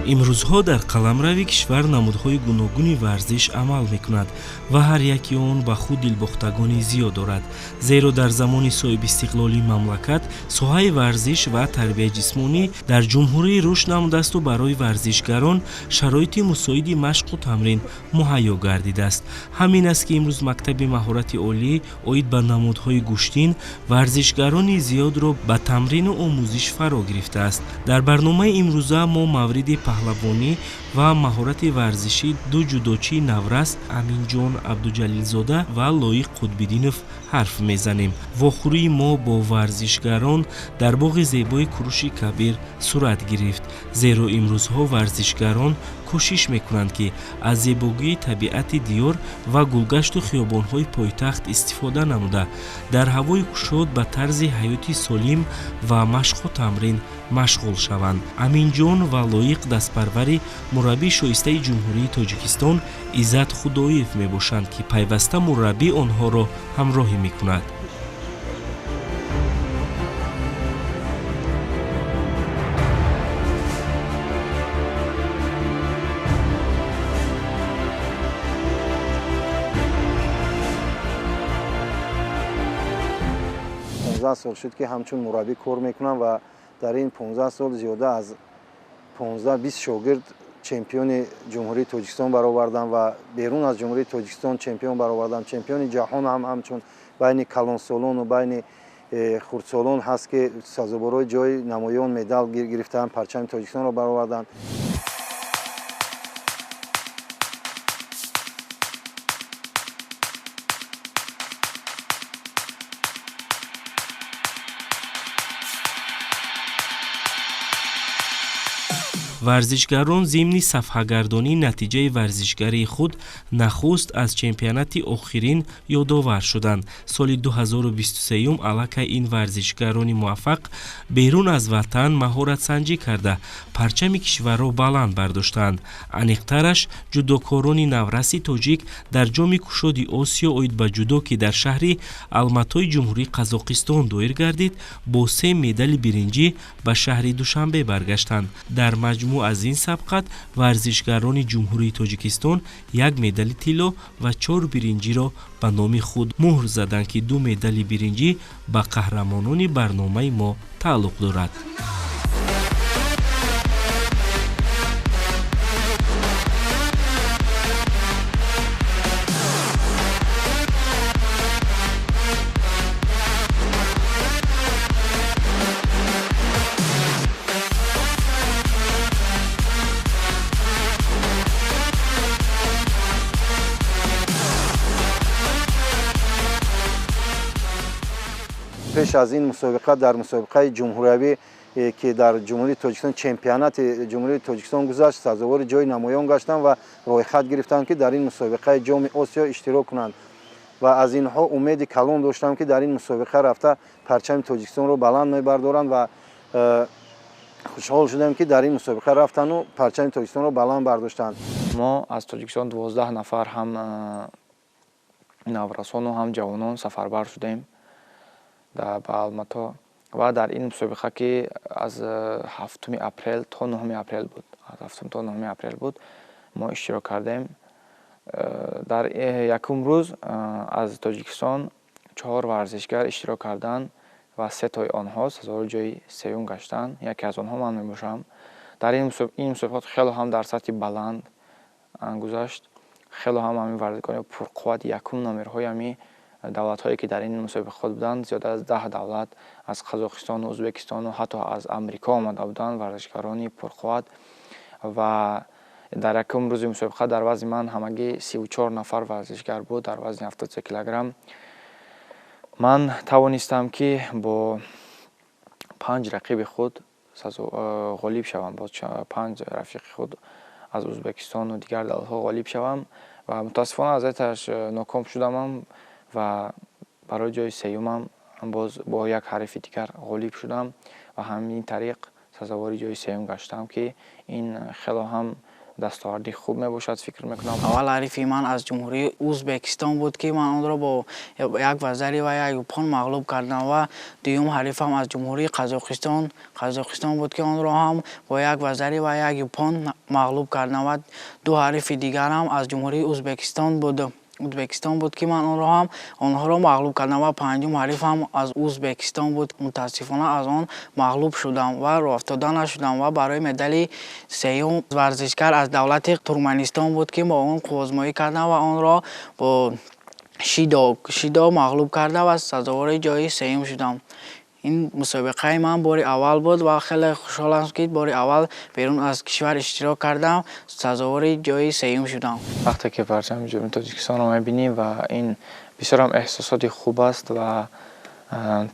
Имрӯзҳо дар қаламрави кишвар намудҳои гуногуни варзиш амал мекунад ва ҳар яки он ба худ дилбохтагони зиёд дорад. Зеро дар замони соҳибистиқлолии мамлакат соҳаи варзиш ва тарбияи ҷисмонӣ дар ҷумҳурӣ рушд намудасту барои варзишгарон шароити мусоиди машқу тамрин муҳайё гардидааст. Ҳамин аст, ки имрӯз мактаби маҳорати олӣ оид ба намудҳои гӯштин варзишгарони зиёдро ба тамрину омӯзиш фаро гирифтааст. Дар барномаи имрӯза мо мавриди паҳлавонӣ ва маҳорати варзишии ду ҷудочии наврас Аминҷон Абдуҷалилзода ва Лоиқ Қутбиддинов ҳарф мезанем. Вохӯрии мо бо варзишгарон дар боғи зебои Куруши Кабир сурат гирифт, зеро имрӯзҳо варзишгарон кӯшиш мекунанд, ки аз зебогии табиати диёр ва гулгашту хиёбонҳои пойтахт истифода намуда, дар ҳавои кушод ба тарзи ҳаёти солим ва машқу тамрин машғул шаванд. Аминҷон ва Лоиқ дастпарвари мураббии шоистаи Ҷумҳурии Тоҷикистон Иззат Худоев мебошанд, ки пайваста мураббӣ онҳоро ҳамроҳӣ мекунад. 15 сол шуд, ки ҳамчун мураббӣ кор мекунам, ва дар ин 15 сол зиёда аз 15-20 шогирд чемпиони Ҷумҳурии Тоҷикистон баровардам ва берун аз Ҷумҳурии Тоҷикистон чемпион баровардам. Чемпиони ҷаҳон ҳам ҳамчун байни калонсолону байни хурдсолон ҳаст, ки сазоворҳои ҷои намоён, медал гирифтаанд, парчами Тоҷикистонро бароварданд. Варзишгарон зимни сафҳагардонии натиҷаи варзишгарии худ нахуст аз чемпионати охирин ёдовар шуданд. Соли 2023 аллакай ин варзишгарони муваффақ берун аз ватан маҳоратсанҷӣ карда, парчами кишварро баланд бардоштанд. Аниқтараш, ҷудокорони навраси тоҷик дар Ҷоми кушоди Осиё оид ба ҷудо, ки дар шаҳри Алматои Ҷумҳурии Қазоқистон доир гардид, бо се медали биринҷӣ ба шаҳри Душанбе баргаштанд. Дар маҷмӯъ аз ин сабқат варзишгарони Ҷумҳурии Тоҷикистон як медали тилло ва чор биринҷиро ба номи худ муҳр заданд, ки ду медали биринҷӣ ба қаҳрамонони барномаи мо тааллуқ дорад. Пеш аз ин мусобиқа дар мусобиқаи ҷумҳуриявӣ, ки дар Ҷумҳурии Тоҷикистон, чемпионати Ҷумҳурии Тоҷикистон гузашт, сазовори ҷои намоён гаштанд ва рӯйхат гирифтанд, ки дар ин мусобиқаи Ҷоми Осиё иштирок кунанд, ва аз инҳо умеди калон доштам, ки дар ин мусобиқа рафта парчами Тоҷикистонро баланд мебардоранд, ва хушҳол шудем, ки дар ин мусобиқа рафтану парчами Тоҷикистонро баланд бардоштанд. Мо аз Тоҷикистон 12 нафар, ҳам наврасону ҳам ҷавонон, сафарбар шудем ба Алмато ва дар ин мусобиқа, ки аз 7 апрел то 9 апрел буд, аз 7 то 9 апрел буд, мо иштирок кардем. Дар якум рӯз аз Тоҷикистон чор варзишгар иштирок карданд ва сетои онҳо сазовори ҷои сеюм гаштанд. Яке аз онҳо ман мебошам. Дар ин мусобиқот хело ҳам дар сатҳи баланд гузашт. Хело ҳам ҳамин варзишгарони пурқувват, якум номерҳои ҳамин давлатҳое, ки дар ин мусобиқот буданд, зиёда аз 10 давлат, аз Қазоқистону Ӯзбекистону ҳатто аз Амрико омада буданд варзишгарони пурқувват. Ва дар якум рӯзи мусобиқа дар вазни ман ҳамагӣ 34 нафар варзишгар буд, дар вазни 73 килограмм. Ман тавонистам, ки бо панҷ рақиби худ ғолиб шавам, бо панҷ рафиқи худ аз Ӯзбекистону дигар давлатҳо ғолиб шавам ва мутаассифона аз эташ ноком шудамам ва барои ҷои сеюмам боз бо як ҳарифи дигар ғолиб шудам ва ҳамин тариқ сазовори ҷои сеюм гаштам, ки ин хело ҳам Дастоварди хуб мебошад, фикр мекунам. Аввал ҳарифи ман аз Ҷумҳурии Узбекистон буд, ки ман онро бо як вазари ва як юпон мағлуб кардам ва дуюм ҳарифам аз Ҷумҳурии Қазоқистон буд, ки онро ҳам бо як вазари ва як юпон мағлуб кардам ва ду ҳарифи дигарам аз Ҷумҳурии Узбекистон буд, ки ман онҳоро мағлуб кардам ва панҷум ҳарифам аз Узбекистон буд. Мутаассифона аз он мағлуб шудам ва роҳафтода нашудам ва барои медали сеюм варзишгар аз давлати Туркманистон буд, ки бо он қувваозмоӣ кардам ва онро бо шидо мағлуб карда ва сазовори ҷои сеюм шудам. Ин мусобиқаи ман бори аввал буд ва хеле хушҳолам, ки бори аввал берун аз кишвар иштирок кардам, сазовори ҷои сеюм шудам. Вақте ки парчами Ҷумҳурии Тоҷикистонро мебинӣ ва ин бисёрам эҳсосоти хуб аст ва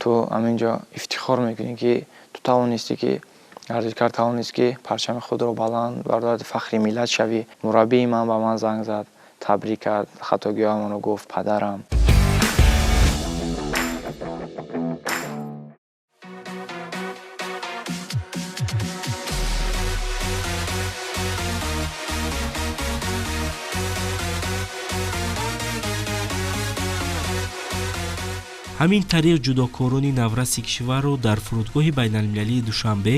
ту ҳамин ҷо ифтихор мекунӣ, ки ту тавонистӣ, ки варзишгар тавонист, ки парчами худро баланд бардорад, фахри миллат шавӣ. Мураббии ман ба ман занг зад, табрик кард, хатогиҳоямонро гуфт, падарам. Ҳамин тариқ ҷудокорони навраси кишварро дар фурудгоҳи байналмилалии Душанбе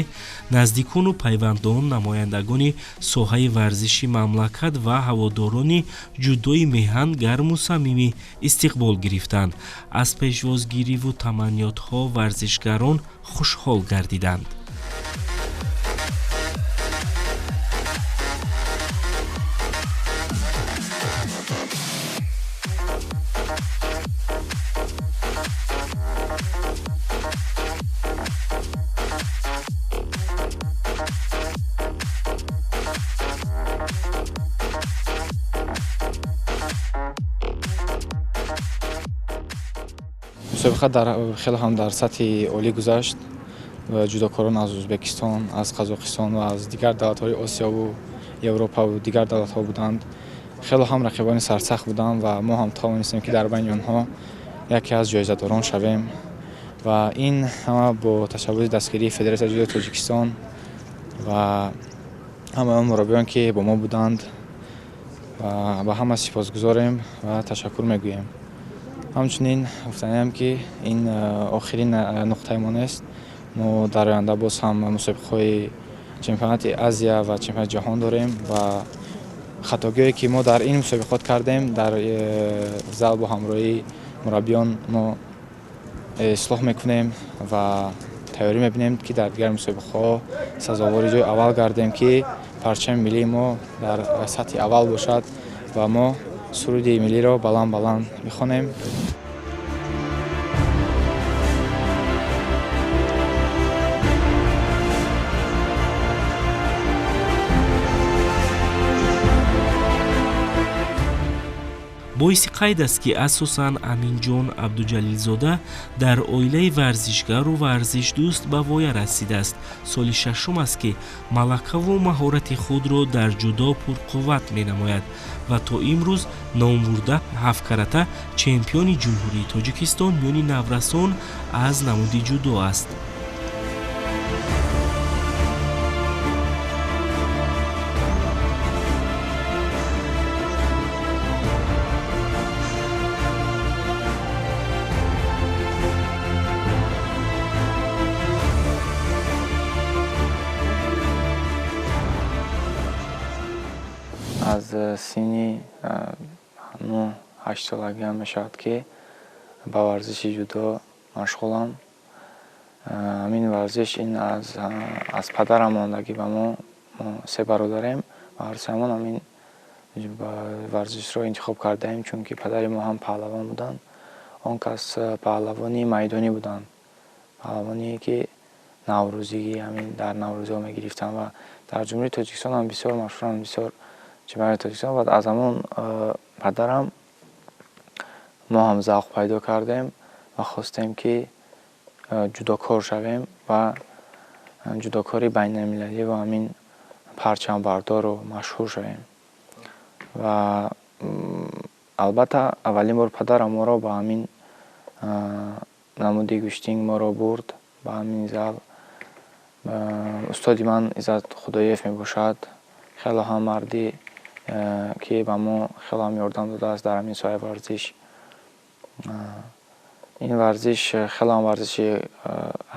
наздикону пайвандон, намояндагони соҳаи варзиши мамлакат ва ҳаводорони ҷудои меҳан гарму самимӣ истиқбол гирифтанд. Аз пешвозгириву таманниётҳо варзишгарон хушҳол гардиданд. Мусобиқа хеле ҳам дар сатҳи олӣ гузашт ва ҷудокорон аз Узбекистон, аз Қазоқистон ва аз дигар давлатҳои Осиёву Европаву дигар давлатҳо буданд. Хеле ҳам рақибони сарсахт буданд ва мо ҳам тавонистем, ки дар байни онҳо яке аз ҷоизадорон шавем ва ин ҳама бо ташаббуси дастгирии Федератсияи ҷудои Тоҷикистон ва ҳамаи он мураббиён, ки бо мо буданд, ва ба ҳама сипосгузорем ва ташаккур мегӯем. Ҳамчунин гуфтаниям, ки ин охирин нуқтаи мо нест. Мо дар оянда боз ҳам мусобиқаҳои чемпионати Азия ва чемпионати ҷаҳон дорем ва хатогиҳое, ки мо дар ин мусобиқот кардем, дар зал бо ҳамроҳии мураббиён мо ислоҳ мекунем ва тайёрӣ мебинем, ки дар дигар мусобиқаҳо сазовори ҷои аввал гардем, ки парчами миллии мо дар сатҳи аввал бошад ва мо суруди миллиро баланд баланд бихонем. Боиси қайд аст, ки асосан Аминҷон Абдуҷалилзода дар оилаи варзишгару варзишдӯст ба воя расидааст. Соли шашум аст, ки малакаву маҳорати худро дар ҷудо пурқувват менамояд ва то имрӯз номбурда ҳафткарата чемпиони Ҷумҳурии Тоҷикистон миёни наврасон аз намуди ҷудо аст. Аз синни 9-8 солагиам мешавад, ки ба варзиши ҷудо машғулам. Ҳамин варзиш ин аз падарам мондагӣ ба мо. Мо се бародарем ва ҳар сеамон ҳамин варзишро интихоб кардаем, чунки падари мо ҳам паҳлавон буданд. Он кас паҳлавони майдонӣ буданд, паҳлавоне, ки наврӯзигӣ ҳамин дар наврӯзиҳо мегирифтанд ва дар Ҷумҳурии Тоҷикистон ҳам бисёр машҳуранд, бисёр чемпионати Тоҷикистон. Ва аз ҳамон падарам мо ҳам завқ пайдо кардем ва хостем, ки ҷудокор шавем ва ҷудокори байналмилалӣ ва ҳамин парчамбардору машҳур шавем. Ва албатта аввалин бор падарам моро ба ҳамин намуди гӯштинг моро бурд ба ҳамин зал. Устоди ман Иззат Худоев мебошад. Хело ҳам марди, ки ба мо хело ҳам ёрдам додааст дар ҳамин соҳаи варзиш. Ин варзиш хело ҳам варзиши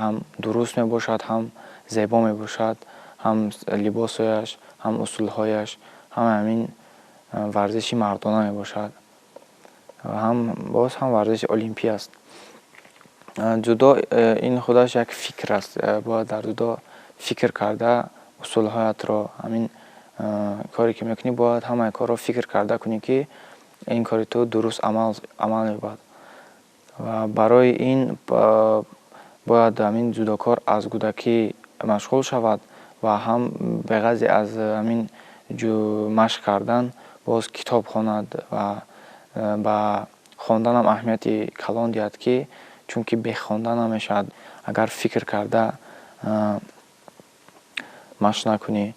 ҳам дуруст мебошад, ҳам зебо мебошад, ҳам либосҳояш, ҳам усулҳояш, ҳама ҳамин варзиши мардона мебошад. Ҳам боз ҳам варзиши олимпӣ аст. Ҷудо ин худаш як фикр аст. Бояд дар ҷудо фикр карда усулҳоятро, ҳамин коре ки мекунӣ, бояд ҳамаи корро фикр карда кунӣ, ки ин кори ту дуруст амал меёбад. Ва барои ин бояд ҳамин ҷудокор аз кӯдакӣ машғул шавад ва ҳам беғарзи аз ҳамин машқ кардан боз китоб хонад ва ба хонданам аҳамияти калон диҳад, ки чунки бе хондан намешавад. Агар фикр карда машқ накунӣ,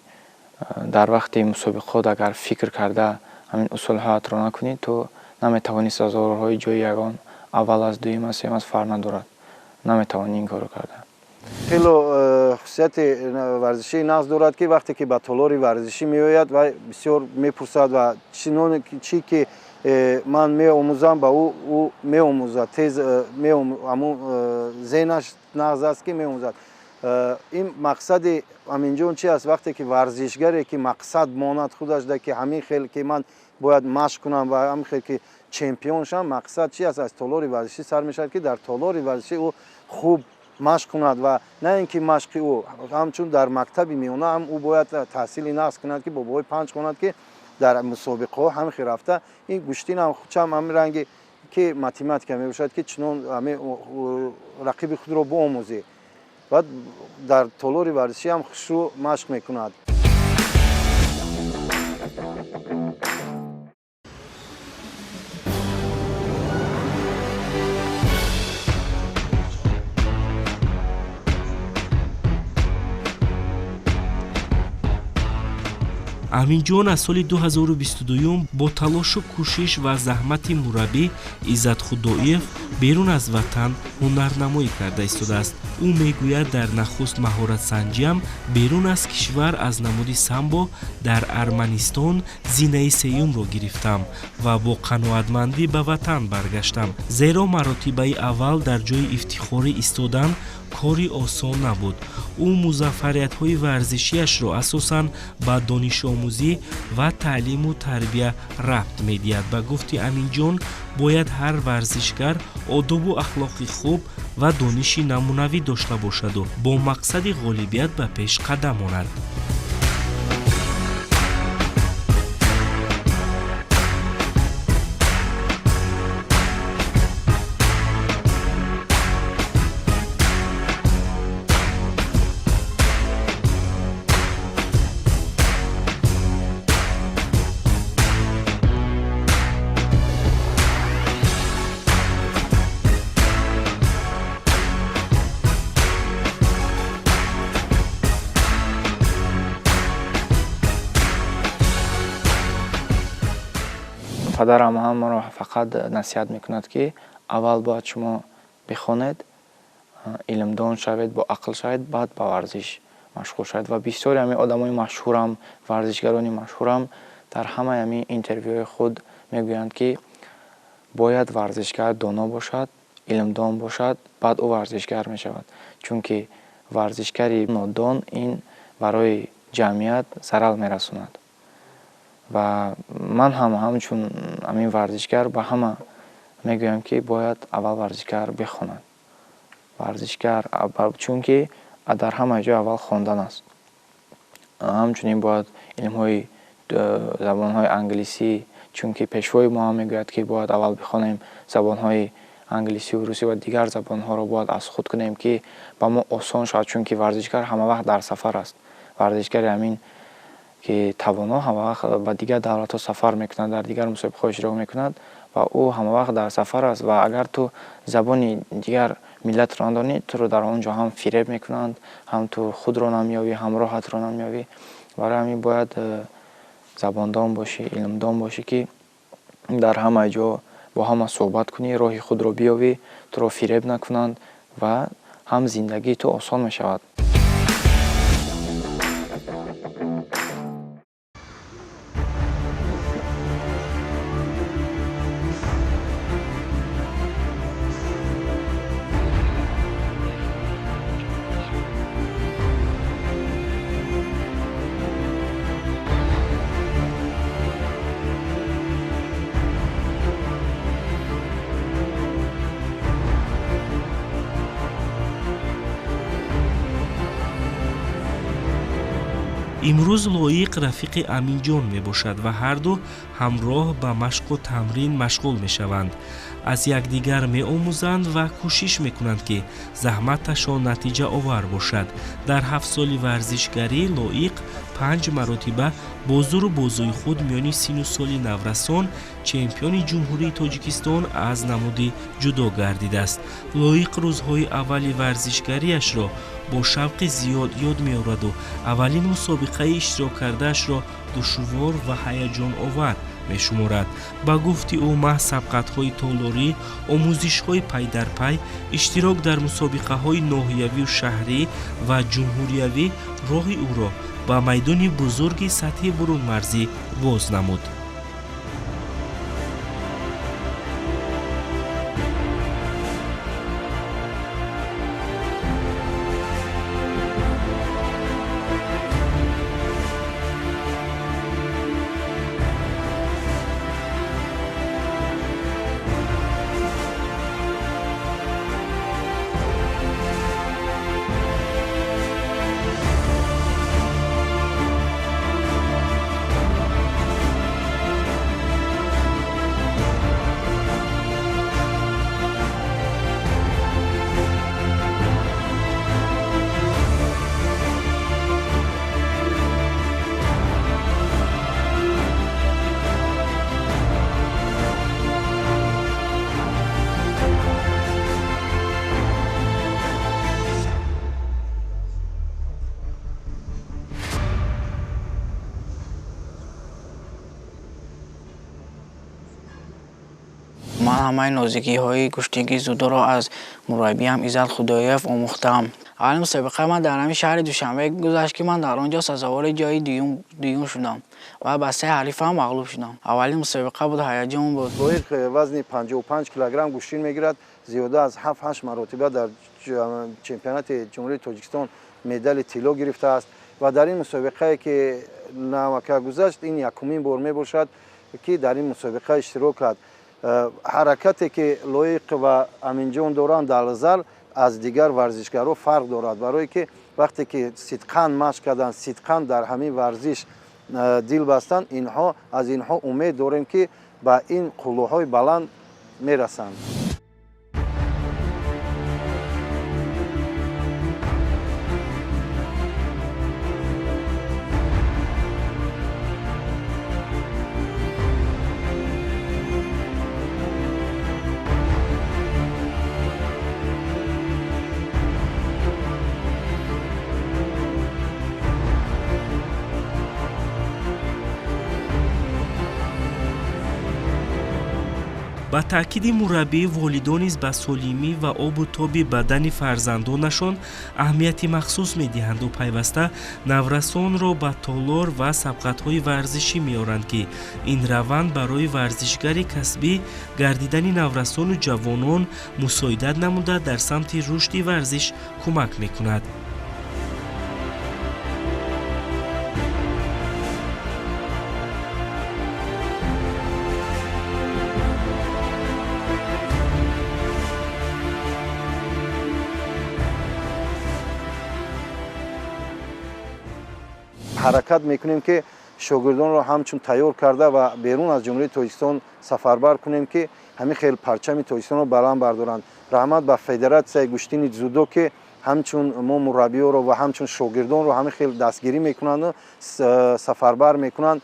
дар вақти мусобиқот агар фикр карда ҳамин усулҳоятро накунӣ, ту наметавонӣ сазоворҳои ҷои ягон аввал аст, дуюм аст, сеюм аст, фарқ надорад, наметавонӣ ин корро карда. Хело хусусияти варзишии нағз дорад, ки вақте ки ба толори варзишӣ меояд ва бисёр мепурсад ва чӣ ки ман меомӯзам, ба ӯ ӯ меомӯзад тез, ҳамун зеҳнаш нағз аст, ки меомӯзад. Ин мақсади Аминҷон чи аст? Вақте ки варзишгаре ки мақсад монад худаш да, ки ҳамин хел ки ман бояд машқ кунам ва ҳамин хел ки чемпион шавам, мақсад чи аст? Аз толори варзишӣ сар мешавад, ки дар толори варзишӣ ӯ хуб машқ кунад ва на ин ки машқи ӯ, ҳамчун дар мактаби миёна ҳам ӯ бояд таҳсили нағз кунад, ки бо баҳои 5 хонад, ки дар мусобиқаҳо ҳамин хел рафта. Ин гӯштинам чам ҳамин ранги ки математика мебошад, ки чунон ҳамин рақиби худро биомӯзӣ ва дар толори варзишӣ ҳам хушрӯ машқ мекунад. Аминҷон аз соли 2022 бо талошу кӯшиш ва заҳмати мураббӣ Иззат Худоиев берун аз ватан ҳунарнамоӣ карда истодааст. Ӯ мегӯяд, дар нахуст маҳоратсанҷиам берун аз кишвар аз намуди самбо дар Арманистон зинаи сеюмро гирифтам ва бо қаноатмандӣ ба ватан баргаштам, зеро маротибаи аввал дар ҷои ифтихорӣ истодан кори осон набуд. Ӯ музаффариятҳои варзишиашро асосан ба донишомӯзӣ ва таълиму тарбия рабт медиҳад. Ба гуфти Аминҷон, бояд ҳар варзишгар одобу ахлоқи хуб ва дониши намунавӣ дошта бошаду бо мақсади ғолибият ба пеш қадам монад. Падарам ҳам маро фақат насиҳат мекунад, ки аввал бояд шумо бихонед, илмдон шавед, бо ақл шавед, баъд ба варзиш машғул шавед. Ва бисёри ҳамин одамои машҳурам, варзишгарони машҳурам дар ҳамаи ҳамин интервюҳои худ мегӯянд, ки бояд варзишгар доно бошад, илмдон бошад, баъд ӯ варзишгар мешавад, чунки варзишгари нодон ин барои ҷамъият зарал мерасонад. Ва ман ҳам ҳамчун ҳамин варзишгар ба ҳама мегӯям, ки бояд аввал варзишгар бихонад, варзишгар, чунки дар ҳама ҷой аввал хондан аст. Ҳамчунин бояд илмҳои забонҳои англисӣ, чунки пешвои мо ҳам мегӯяд, ки бояд аввал бихонем забонҳои англисию русӣ ва дигар забонҳоро бояд аз худ кунем, ки ба мо осон шавад, чунки варзишгар ҳамавақт дар сафар аст. Варзишгари ҳамин ки тавоно ҳамавақт ба дигар давлатҳо сафар мекунад, дар дигар мусобиқаҳо иштирок мекунад ва ӯ ҳамавақт дар сафар аст. Ва агар ту забони дигар миллатро надонӣ, туро дар он ҷо ҳам фиреб мекунанд, ҳам ту худро намеёбӣ, ҳам роҳатро намеёбӣ. Барои ҳамин бояд забондон бошӣ, илмдон бошӣ, ки дар ҳама ҷо бо ҳама суҳбат кунӣ, роҳи худро биёвӣ, туро фиреб накунанд ва ҳам зиндагии ту осон мешавад. Имрӯз Лоиқ рафиқи Аминҷон мебошад ва ҳарду ҳамроҳ ба машқу тамрин машғул мешаванд. Аз якдигар меомӯзанд ва кӯшиш мекунанд, ки заҳматашон натиҷаовар бошад. Дар 7 соли варзишгарӣ Лоиқ 5 маротиба бо зуру бозуи худ миёни сину соли наврасон чемпиони Ҷумҳурии Тоҷикистон аз намуди ҷудо гардидааст. Лоиқ рӯзҳои аввали варзишгариашро бо шавқи зиёд ёд меораду аввалин мусобиқаи иштирок кардаашро душвор ва ҳаяҷоновар мешуморад. Ба гуфти ӯ, маҳз сабқатҳои толорӣ, омӯзишҳои пайдарпай, иштирок дар мусобиқаҳои ноҳиявию шаҳрӣ ва ҷумҳуриявӣ роҳи ӯро ба майдони бузурги сатҳи бурунмарзӣ боз намуд. Ман ҳамаи нозикиҳои гӯштингии дзюдоро аз мураббиям Иззат Худоев омӯхтаам. Аввалин мусобиқаи ман дар ҳамин шаҳри Душанбе гузашт, ки ман дар он ҷо сазовори ҷои дуюм шудам ва ба се ҳарифам мағлуб шудам. Аввалин мусобиқа буд, ҳаяҷон буд. Лоиқ вазни 55 килограмм гӯштин мегирад. Зиёда аз 7-8 маротиба дар чемпионати Ҷумҳурии Тоҷикистон медали тилло гирифтааст ва дар ин мусобиқае ки навака гузашт, ин якумин бор мебошад, ки дар ин мусобиқа иштирок кард. Ҳаракате ки Лоиқ ва Аминҷон доранд дар зал аз дигар варзишгарҳо фарқ дорад, барое ки вақте ки сидқан машқ карданд, сидқан дар ҳамин варзиш дил бастанд, аз инҳо умед дорем, ки ба ин қуллаҳои баланд мерасанд. Ба таъкиди мураббӣ, волидон низ ба солимӣ ва обу тоби бадани фарзандонашон аҳамияти махсус медиҳанду пайваста наврасонро ба толор ва сабқатҳои варзишӣ меоранд, ки ин раванд барои варзишгари касбӣ гардидани наврасону ҷавонон мусоидат намуда, дар самти рушди варзиш кӯмак мекунад. Ҳаракат мекунем, ки шогирдонро ҳамчун тайёр карда ва берун аз Ҷумҳурии Тоҷикистон сафарбар кунем, ки ҳамин хел парчами Тоҷикистонро баланд бардоранд. Раҳмат ба Федератсияи гӯштини дзюдо, ки ҳамчун мо мураббиёро ва ҳамчун шогирдонро ҳамин хел дастгирӣ мекунанду сафарбар мекунанд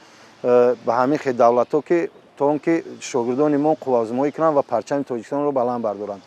ба ҳамин хел давлатҳо, ки то он ки шогирдони мо қувваозмоӣ кунанд ва парчами Тоҷикистонро баланд бардоранд.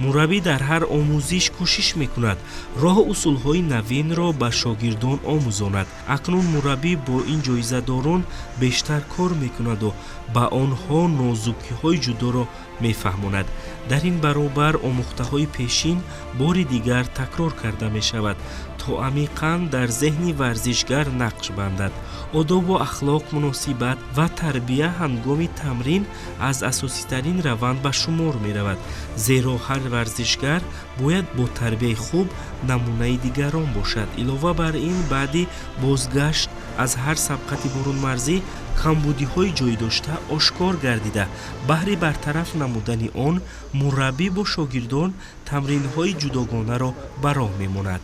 Мураббӣ дар ҳар омӯзиш кӯшиш мекунад роҳу усулҳои навинро ба шогирдон омӯзонад. Акнун мураббӣ бо ин ҷоизадорон бештар кор мекунаду ба онҳо нозукиҳои ҷудоро мефаҳмонад. Дар ин баробар омӯхтаҳои пешин бори дигар такрор карда мешавад, то то амиқан дар зеҳни варзишгар нақш бандад. Одобу ахлоқ, муносибат ва тарбия ҳангоми тамрин аз асоситарин раванд ба шумор меравад, зеро ҳар варзишгар бояд бо тарбияи хуб намунаи дигарон бошад. Илова бар ин, баъди бозгашт аз ҳар сабқати бурунмарзӣ камбудиҳои ҷойдошта ошкор гардида, баҳри бартараф намудани он мураббӣ бо шогирдон тамринҳои ҷудогонаро ба роҳ мемонад.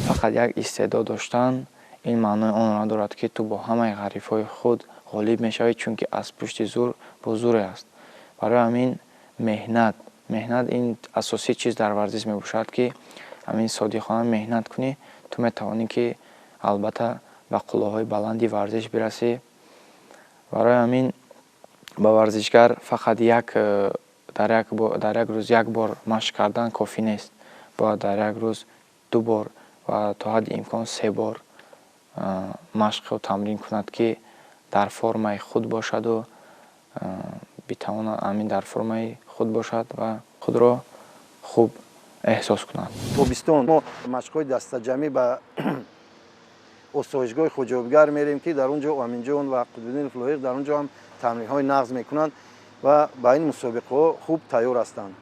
Фақат як истеъдод доштан ин маънои онро надорад, ки ту бо ҳамаи ғарифҳои худ ғолиб мешавӣ, чунки аз пушти зур бо зуре аст. Барои ҳамин меҳнат ин асосии чиз дар варзиш мебошад, ки ҳамин содиқона меҳнат кунӣ, ту метавонӣ, ки албатта ба қуллаҳои баланди варзиш бирасӣ. Барои ҳамин ба варзишгар фақат дар як рӯз як бор машқ кардан кофӣ нест. Бояд дар як рӯз 2 бор ва то ҳадди имкон 3 бор машқу тамрин кунад, ки дар формаи худ бошаду битавонад ҳамин дар формаи худ бошад ва худро хуб эҳсос кунад. Тобистон мо машқҳои дастаҷамъӣ ба осоишгоҳи хоҷобгар мерем, ки дар он ҷо Аминҷон ва Қутбиддин Лоиқ дар он ҷо ҳам тамринҳои нағз мекунанд ва ба ин мусобиқаҳо хуб тайёр ҳастанд.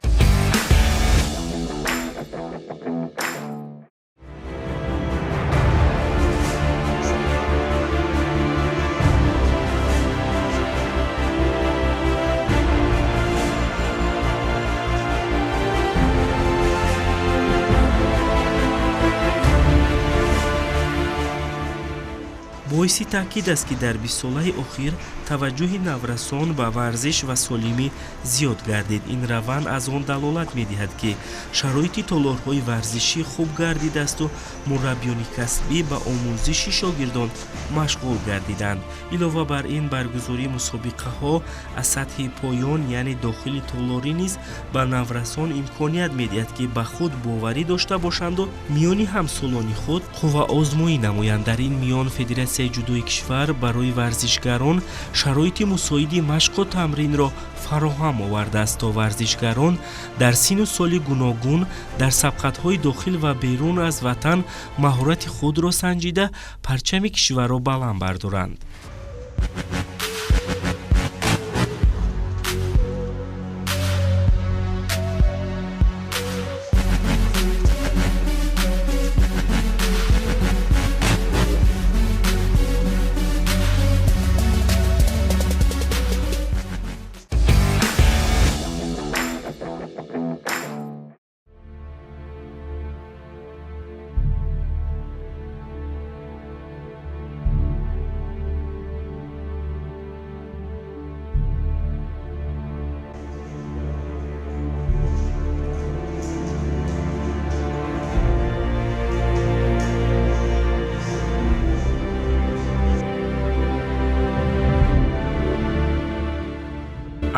Боиси таъкид аст, ки дар 20 солаи охир таваҷҷӯҳи наврасон ба варзиш ва солимӣ зиёд гардид. Ин раванд аз он далолат медиҳад, ки шароити толорҳои варзишӣ хуб гардидаасту мураббиёни касбӣ ба омӯзиши шогирдон машғул гардиданд. Илова бар ин, баргузории мусобиқаҳо аз сатҳи поён, яъне дохили толорӣ низ ба наврасон имконият медиҳад, ки ба худ боварӣ дошта бошанду миёни ҳамсолони худ қувваозмоӣ намоянд. Дар ин миён Федератсияи ҷудои кишвар барои варзишгарон шароити мусоиди машқу тамринро фароҳам овардааст, то варзишгарон дар синну соли гуногун дар сабқатҳои дохил ва берун аз ватан маҳорати худро санҷида, парчами кишварро баланд бардоранд.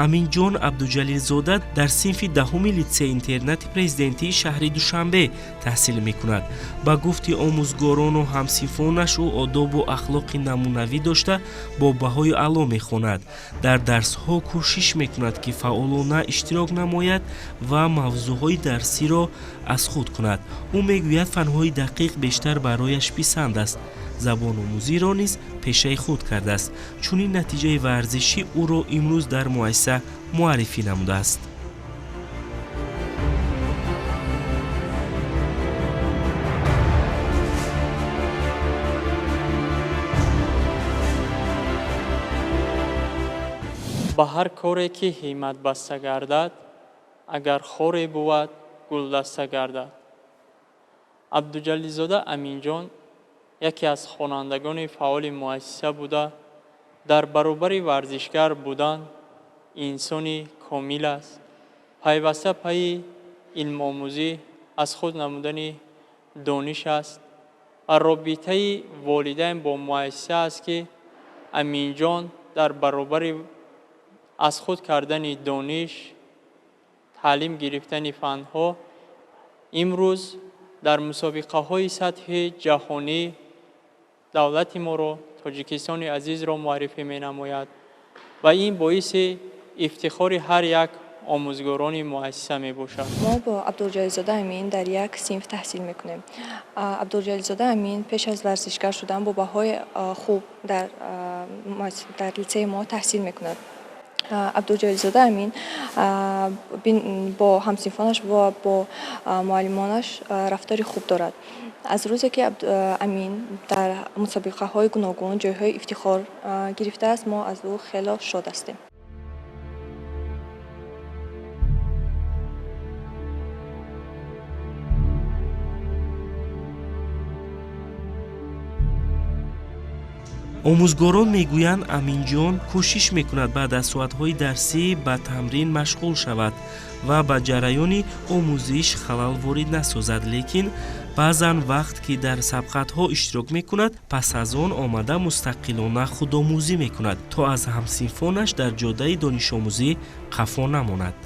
Аминҷон Абдуҷалилзода дар синфи 10-уми литсей-интернати президентии шаҳри Душанбе таҳсил мекунад. Ба гуфти омӯзгорону ҳамсинфонаш, ӯ одобу ахлоқи намунавӣ дошта, бо баҳои аъло мехонад. Дар дарсҳо кӯшиш мекунад, ки фаъолона иштирок намояд ва мавзӯъҳои дарсиро аз худ кунад. Ӯ мегӯяд, фанҳои дақиқ бештар барояш писанд аст. Забономӯзиро низ пешаи худ кардааст. Чунин натиҷаи варзишӣ ӯро имрӯз дар муассиса муаррифӣ намудааст. Ба ҳар коре ки ҳиммат баста гардад, агар хоре бувад, гулдаста гардад. Абдуҷалилзода Аминҷон яке аз хонандагони фаъоли муассиса буда, дар баробари варзишгар будан инсони комил аст. Пайваста пайи илмомӯзӣ, аз худ намудани дониш аст ва робитаи волидайн бо муассиса аст, ки Аминҷон дар баробари аз худ кардани дониш, таълим гирифтани фанҳо, имрӯз дар мусобиқаҳои сатҳи ҷаҳонӣ давлати моро, Тоҷикистони азизро муаррифӣ менамояд. Ва ин боиси ифтихори ҳар як омӯзгорони муассиса мебошад. Мо бо Абдулҷалилзода Амин дар як синф таҳсил мекунем. Абдулҷалилзода Амин пеш аз варзишгар шудан бо баҳои хуб дар литсеи мо таҳсил мекунад. Абдулҷалилзода Амин бо ҳамсинфонаш ва бо муаллимонаш рафтори хуб дорад. Аз рӯзе ки Амин дар мусобиқаҳои гуногун ҷойҳои ифтихор гирифтааст, мо аз ӯ хело шод ҳастем. Омӯзгорон мегӯянд, Аминҷон кӯшиш мекунад баъд аз соатҳои дарсӣ ба тамрин машғул шавад ва ба ҷараёни омӯзиш халал ворид насозад, лекин баъзан вақт ки дар сабқатҳо иштирок мекунад, пас аз он омада мустақилона худомӯзӣ мекунад, то аз ҳамсинфонаш дар ҷодаи донишомӯзӣ қафо намонад.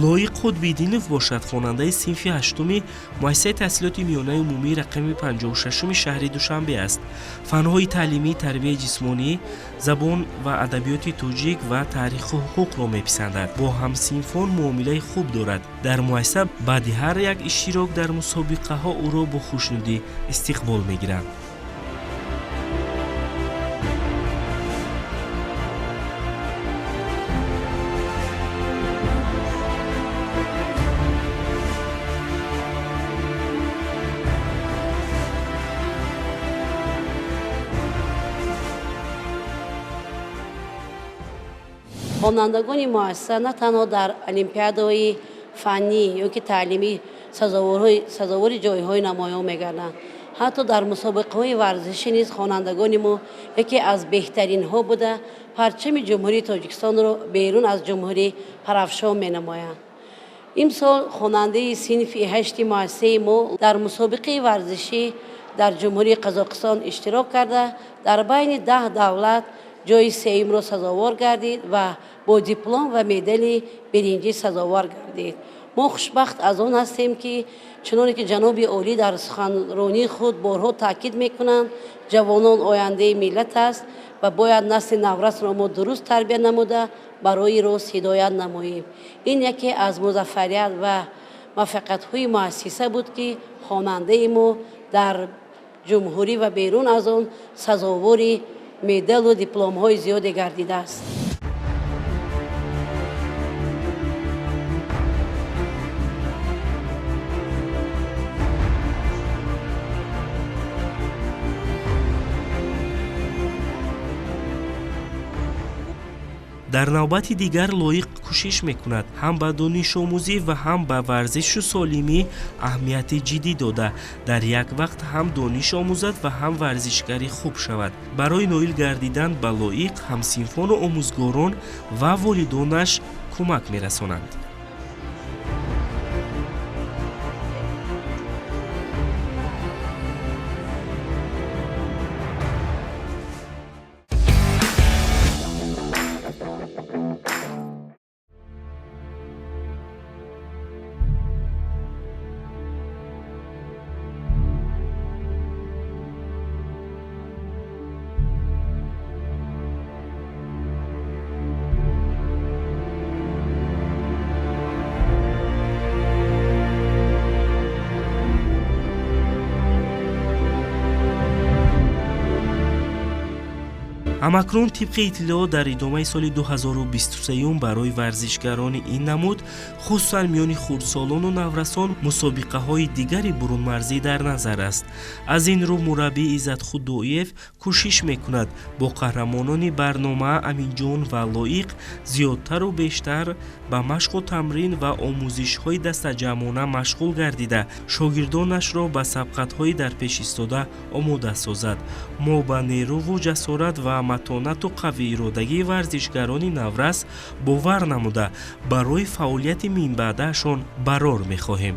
Лоиқ Қутбиддинов бошад, хонандаи синфи ҳаштуми муассисаи таҳсилоти миёнаи умумии рақами 56-уми шаҳри Душанбе аст. Фанҳои таълимӣ, тарбияи ҷисмонӣ, забон ва адабиёти тоҷик ва таъриху ҳуқуқро меписандад. Бо ҳамсинфон муомилаи хуб дорад. Дар муассиса баъди ҳар як иштирок дар мусобиқаҳо ӯро бо хушнудӣ истиқбол мегиранд. Хонандагони муассиса на танҳо дар олимпиадаҳои фаннӣ ё ки таълимӣ сазовори ҷойҳои намоён мегарданд, ҳатто дар мусобиқаҳои варзишӣ низ хонандагони мо яке аз беҳтаринҳо буда, парчами Ҷумҳурии Тоҷикистонро берун аз ҷумҳурӣ парафшон менамоянд. Имсол хонандаи синфи ҳашти муассисаи мо дар мусобиқаи варзишӣ дар Ҷумҳурии Қазоқистон иштирок карда, дар байни 10 давлат ҷойи сеюмро сазовор гардид ва бо диплом ва медали биринҷӣ сазовор гардид. Мо хушбахт аз он ҳастем, ки чуноне ки ҷаноби олӣ дар суханронии худ борҳо таъкид мекунанд, ҷавонон ояндаи миллат аст ва бояд насли наврасро мо дуруст тарбия намуда барои рост ҳидоят намоем. Ин яке аз музаффарият ва муваффақиятҳои муассиса буд, ки хонандаи мо дар ҷумҳурӣ ва берун аз он сазовори медалу дипломҳои зиёде гардидааст. Дар навбати дигар Лоиқ кӯшиш мекунад ҳам ба донишомӯзӣ ва ҳам ба варзишу солимӣ аҳамияти ҷиддӣ дода, дар як вақт ҳам дониш омӯзад ва ҳам варзишгари хуб шавад. Барои ноил гардидан ба Лоиқ ҳамсинфону омӯзгорон ва волидонаш кӯмак мерасонанд. Ҳамакнун, тибқи иттилоот, дар идомаи соли 2023 барои варзишгарони ин намуд, хусусан миёни хурдсолону наврасон, мусобиқаҳои дигари бурунмарзӣ дар назар аст. Аз ин рӯ мураббӣ Иззатхудоев кӯшиш мекунад бо қаҳрамонони барнома Аминҷон ва Лоиқ зиёдтару бештар ба машқу тамрин ва омӯзишҳои дастаҷамъона машғул гардида, шогирдонашро ба сабқатҳои дар пеш истода омода созад. Мо ба нерӯву ҷасорат ва матонату қавииродагии варзишгарони наврас бовар намуда, барои фаъолияти минбаъдаашон барор мехоҳем.